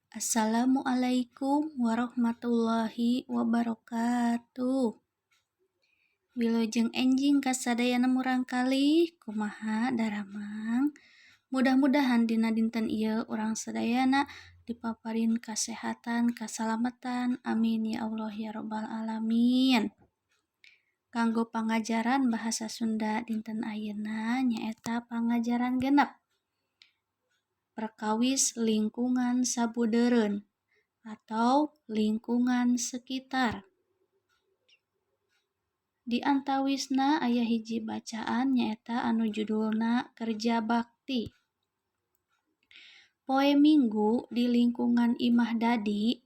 Assalamualaikum warahmatullahi wabarakatuh. Wilujeng enjing ka sadayana murangkalih, kumaha daramang? Mudah-mudahan dina dinten ieu urang sadayana dipaparin kasehatan, kasalamatan, amin ya Allah ya robbal alamin. Kanggo pangajaran bahasa Sunda dinten ayeuna nyaeta pangajaran 6, perkawis lingkungan sabudeureun atau lingkungan sekitar. Di antawisna aya hiji bacaan, nyaeta anu judulna Kerja Bakti. Poe Minggu di lingkungan Imah Dadi,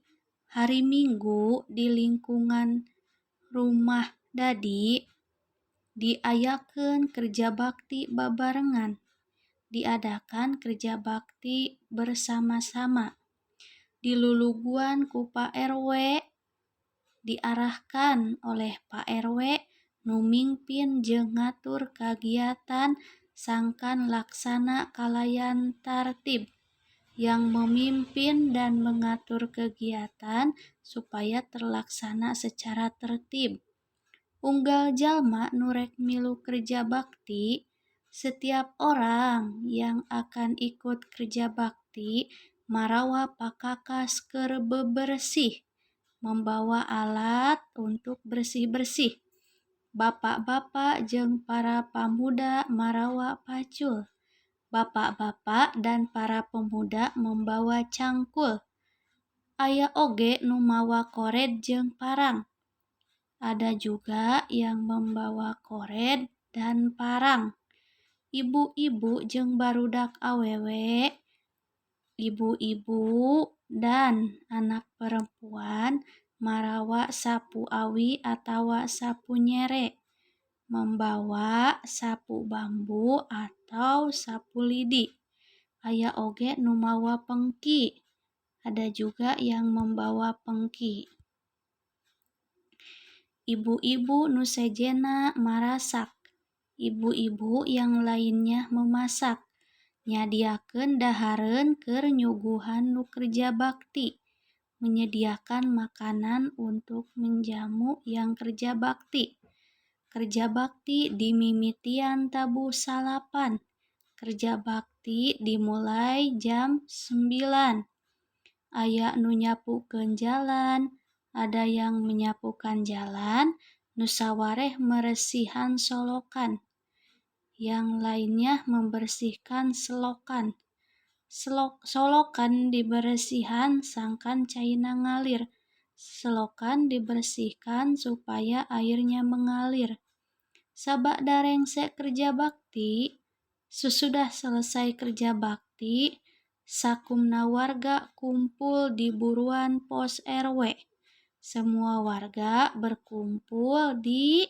hari Minggu di lingkungan rumah Dadi, diayakeun kerja bakti babarengan. Diadakan kerja bakti bersama-sama. Diluluguan ku Pak RW, diarahkan oleh Pak RW nu mingpin jeung ngatur kagiatan sangkan laksana kalayan tartib, yang memimpin dan mengatur kegiatan supaya terlaksana secara tertib. Unggal jalma nu rek milu kerja bakti, setiap orang yang akan ikut kerja bakti, marawa pakakas keur bebersih, membawa alat untuk bersih-bersih. Bapak-bapak jeung para pamuda marawa pacul. Bapak-bapak dan para pemuda membawa cangkul. Aya oge nu mawa kored jeung parang. Ada juga yang membawa kored dan parang. Ibu-ibu jeung barudak awewe, ibu-ibu dan anak perempuan, marawa sapu awi atawa sapu nyere, membawa sapu bambu atau sapu lidi. Aya oge nu mawa pengki. Ada juga yang membawa pengki. Ibu-ibu nu sejenna marasak. Ibu-ibu yang lainnya memasak. Nyadiakeun dahareun keur nyuguhan nu kerja bakti. Menyediakan makanan untuk menjamu yang kerja bakti. Kerja bakti dimimitian tabuh 9. Kerja bakti dimulai jam 9. Aya nu nyapukeun jalan, ada yang menyapukan jalan, nu sawareh meresihan solokan. Yang lainnya membersihkan selokan. Solokan diberesihan sangkan caina ngalir. Selokan dibersihkan supaya airnya mengalir. Sabada rengse kerja bakti, sesudah selesai kerja bakti, sakumna warga kumpul di buruan pos RW. Semua warga berkumpul di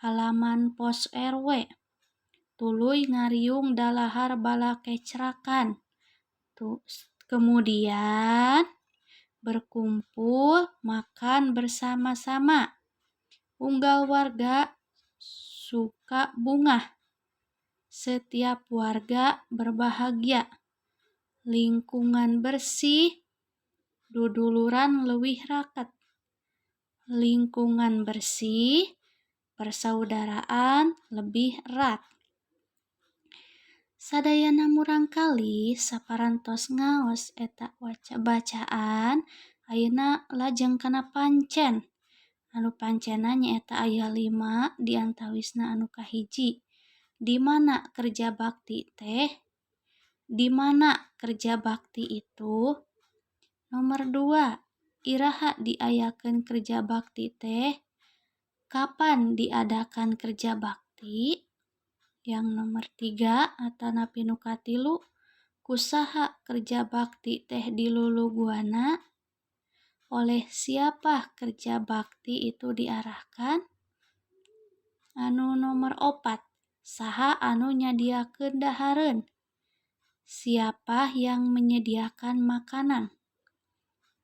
halaman pos RW. Tuluy ngariung dalahar balakecrakan. Tuh, kemudian berkumpul makan bersama-sama. Unggal warga suka bungah. Setiap warga berbahagia. Lingkungan bersih, duduluran leuwih raket. Lingkungan bersih, persaudaraan lebih erat. Sadayana murangkalih, saparantos ngaos eta bacaan, ayeuna lajeng kana pancen. Anu pancenna nyaeta aya lima, di antawisna anu kahiji, di mana kerja bakti teh? Di mana kerja bakti itu? Nomor 2, iraha diayakeun kerja bakti teh? Kapan diadakan kerja bakti? Yang nomor 3 atanapi nu katilu, ku saha kerja bakti teh diluluguanna? Oleh siapa kerja bakti itu diarahkan? Anu nomor 4, saha anu nyadiakeun dahareun? Siapa yang menyediakan makanan?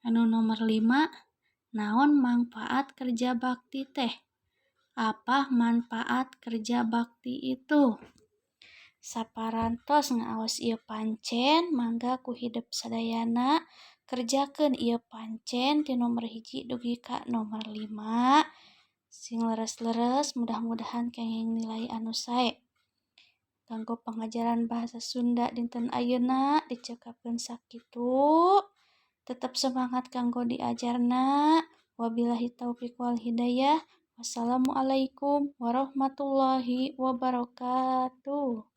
Anu nomor 5, naon manfaat kerja bakti teh? Apa manfaat kerja bakti itu? Saparantos ngaos ieu pancen, mangga ku hidep sadayana kerjakeun ieu pancen ti nomor 1 dugi ka nomor 5. Sing leres-leres, mudah-mudahan kenging nilai anu sae. Kanggo pengajaran bahasa Sunda dinten ayeuna dicekapkeun sakitu. Tetep semangat kanggo diajarna. Wabillahi taufik wal hidayah. Wassalamualaikum warahmatullahi wabarakatuh.